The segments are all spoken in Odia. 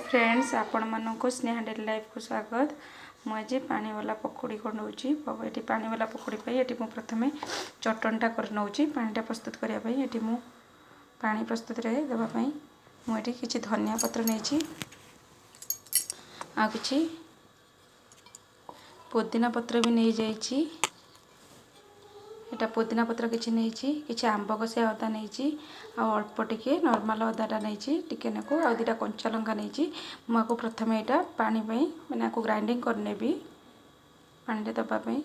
ଫ୍ରେଣ୍ଡସ୍, ଆପଣମାନଙ୍କୁ ସ୍ନେହା ଡେଲି ଲାଇଫ୍କୁ ସ୍ୱାଗତ। ମୁଁ ଆଜି ପାଣିବାଲା ପକୋଡ଼ି ବନାଉଛି। ଏଠି ପାଣିବାଲା ପକୋଡ଼ି ପାଇଁ ଏଠି ମୁଁ ପ୍ରଥମେ ଚଟଣିଟା କରି ନେଉଛି। ପାଣିଟା ପ୍ରସ୍ତୁତ କରିବା ପାଇଁ ଏଠି ମୁଁ ପାଣି ପ୍ରସ୍ତୁତରେ ଦେବା ପାଇଁ ମୁଁ ଏଠି କିଛି ଧନିଆ ପତ୍ର ନେଇଛି, ଆଉ କିଛି ପୋଦିନା ପତ୍ର ବି ନେଇଯାଇଛି। ଏଇଟା ପୋଦିନା ପତ୍ର କିଛି ନେଇଛି, କିଛି ଆମ୍ବ କଷିଆ ଅଦା ନେଇଛି, ଆଉ ଅଳ୍ପ ଟିକେ ନର୍ମାଲ୍ ଅଦାଟା ନେଇଛି ଟିକେ ନାକୁ, ଆଉ 2ଟା କଞ୍ଚା ଲଙ୍କା ନେଇଛି। ମୁଁ ଆକୁ ପ୍ରଥମେ ଏଇଟା ପାଣି ପାଇଁ ମାନେ ଆକୁ ଗ୍ରାଇଣ୍ଡିଙ୍ଗ କରିନେବି ପାଣିରେ ଦେବା ପାଇଁ।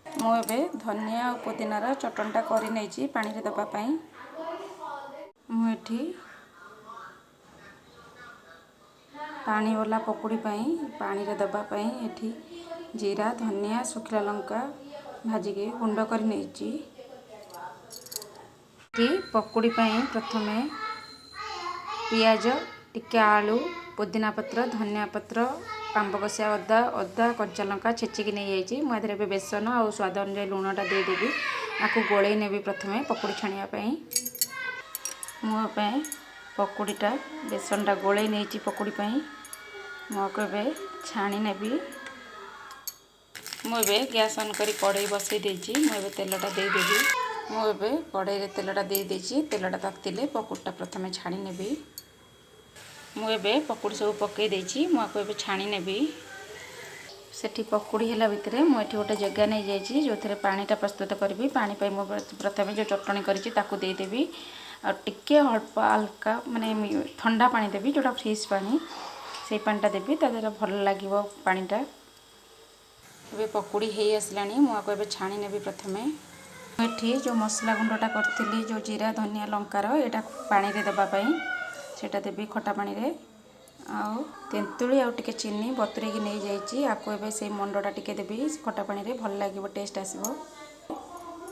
ମୁଁ ଏବେ ଧନିଆ ଆଉ ପୋଦିନାର ଚଟଣିଟା କରିନେଇଛି ପାଣିରେ ଦେବା ପାଇଁ। ମୁଁ ଏଠି ପାଣିବାଲା ପକୁଡ଼ି ପାଇଁ ପାଣିରେ ଦେବା ପାଇଁ ଏଠି ଜିରା, ଧନିଆ, ଶୁଖିଲା ଲଙ୍କା ଭାଜିକି ଗୁଣ୍ଡ କରି ନେଇଛି। ଏଠି ପକୁଡ଼ି ପାଇଁ ପ୍ରଥମେ ପିଆଜ ଟିକେ, ଆଳୁ, ପୋଦିନା ପତ୍ର, ଧନିଆ ପତ୍ର, ଆମ୍ବ କଷିଆ ଅଦା, ଅଦା କଞ୍ଚା ଲଙ୍କା ଛେଚିକି ନେଇଯାଇଛି। ମୁଁ ଏଥିରେ ଏବେ ବେସନ ଆଉ ସ୍ୱାଦ ଅନୁଯାୟୀ ଲୁଣଟା ଦେଇଦେବି। ଆକୁ ଗୋଳେଇ ନେବି ପ୍ରଥମେ ପକୁଡ଼ି ଛାଣିବା ପାଇଁ। ମୁଁ ଏବେ ପକୁଡ଼ିଟା ବେସନଟା ଗୋଳେଇ ନେଇଛି ପକୁଡ଼ି ପାଇଁ। ମୁଁ ଆକୁ ଏବେ ଛାଣି ନେବି। ମୁଁ ଏବେ ଗ୍ୟାସ୍ ଅନ୍ କରି କଢ଼େଇ ବସେଇ ଦେଇଛି। ମୁଁ ଏବେ ତେଲଟା ଦେଇଦେବି। ମୁଁ ଏବେ କଢ଼େଇରେ ତେଲଟା ଦେଇଦେଇଛି। ତେଲଟା ତାତିଲେ ପକୁଡ଼ିଟା ପ୍ରଥମେ ଛାଣି ନେବି। ମୁଁ ଏବେ ପକୁଡ଼ି ସବୁ ପକାଇ ଦେଇଛି। ମୁଁ ଆକୁ ଏବେ ଛାଣି ନେବି। ସେଠି ପକୁଡ଼ି ହେଲା ଭିତରେ ମୁଁ ଏଠି ଗୋଟେ ଜାଗା ନେଇଯାଇଛି, ଯେଉଁଥିରେ ପାଣିଟା ପ୍ରସ୍ତୁତ କରିବି। ପାଣି ପାଇଁ ମୁଁ ପ୍ରଥମେ ଯେଉଁ ଚଟଣି କରିଛି ତାକୁ ଦେଇଦେବି, ଆଉ ଟିକେ ଅଳ୍ପ ହାଲକା ମାନେ ଥଣ୍ଡା ପାଣି ଦେବି, ଯେଉଁଟା ଫ୍ରିଜ୍ ପାଣି, ସେଇ ପାଣିଟା ଦେବି। ତା ଦ୍ୱାରା ଭଲ ଲାଗିବ ପାଣିଟା। ଏବେ ପକୁଡ଼ି ହେଇ ଆସିଲାଣି। ମୁଁ ଆକୁ ଏବେ ଛାଣି ନେବି। ପ୍ରଥମେ ମୁଁ ଏଠି ଯେଉଁ ମସଲା ଗୁଣ୍ଡଟା କରିଥିଲି, ଯେଉଁ ଜିରା, ଧନିଆ, ଲଙ୍କାର, ଏଇଟା ପାଣିରେ ଦେବା ପାଇଁ ସେଇଟା ଦେବି ଖଟା ପାଣିରେ। ଆଉ ତେନ୍ତୁଳି ଆଉ ଟିକେ ଚିନି ବତୁରେଇକି ନେଇଯାଇଛି। ଆକୁ ଏବେ ସେଇ ମଣ୍ଡଟା ଟିକେ ଦେବି ଖଟା ପାଣିରେ, ଭଲ ଲାଗିବ, ଟେଷ୍ଟ ଆସିବ।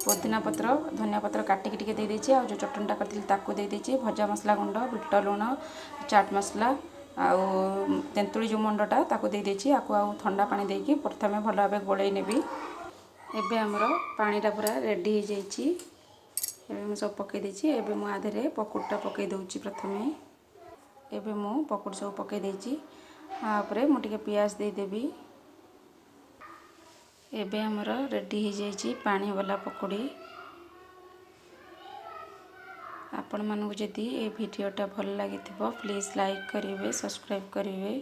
ପୋଦିନା ପତ୍ର, ଧନିଆ ପତ୍ର କାଟିକି ଟିକେ ଦେଇଦେଇଛି, ଆଉ ଯେଉଁ ଚଟଣିଟା କରିଥିଲି ତାକୁ ଦେଇଦେଇଛି। ଭଜା ମସଲା ଗୁଣ୍ଡ, ବିଟ ଲୁଣ, ଚାଟ୍ ମସଲା ଆଉ ତେନ୍ତୁଳି ଯେଉଁ ମଣ୍ଡଟା ତାକୁ ଦେଇଦେଇଛି। ଆକୁ ଆଉ ଥଣ୍ଡା ପାଣି ଦେଇକି ପ୍ରଥମେ ଭଲ ଭାବେ ଗୋଳେଇ ନେବି। ଏବେ ଆମର ପାଣିଟା ପୁରା ରେଡ଼ି ହେଇଯାଇଛି। ଏବେ ମୁଁ ସବୁ ପକାଇ ଦେଇଛି। ଏବେ ମୁଁ ଆ ଦେହରେ ପକୁଡ଼ିଟା ପକାଇ ଦେଉଛି ପ୍ରଥମେ। ଏବେ ମୁଁ ପକୁଡ଼ି ସବୁ ପକାଇ ଦେଇଛି। ତାପରେ ମୁଁ ଟିକେ ପିଆଜ ଦେଇଦେବି। ଏବେ ଆମର ରେଡ଼ି ହେଇଯାଇଛି ପାଣିବାଲା ପକୁଡ଼ି। ଆପଣମାନଙ୍କୁ ଯଦି ଏ ଭିଡ଼ିଓଟା ଭଲ ଲାଗିଥିବ, ପ୍ଲିଜ୍ ଲାଇକ୍ କରିବେ, ସବସ୍କ୍ରାଇବ୍ କରିବେ।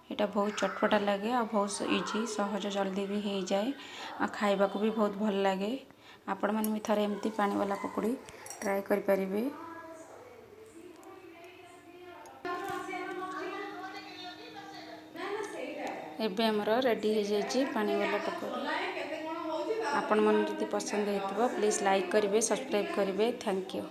ଏଇଟା ବହୁତ ଚଟପଟା ଲାଗେ ଆଉ ବହୁତ ଇଜି, ସହଜ, ଜଲ୍ଦି ବି ହେଇଯାଏ ଆଉ ଖାଇବାକୁ ବି ବହୁତ ଭଲ ଲାଗେ। ଆପଣମାନେ ବି ଥରେ ଏମିତି ପାଣିବାଲା ପକୁଡ଼ି ଟ୍ରାଏ କରିପାରିବେ। ଏବେ ଆମର ରେଡ଼ି ହେଇଯାଇଛି ପାଣିବାଲା ପକୁଡ଼ି। ଆପଣମାନଙ୍କୁ ଯଦି ପସନ୍ଦ ହେଇଥିବ, ପ୍ଲିଜ୍ ଲାଇକ୍ କରିବେ, ସବସ୍କ୍ରାଇବ୍ କରିବେ। Thank you.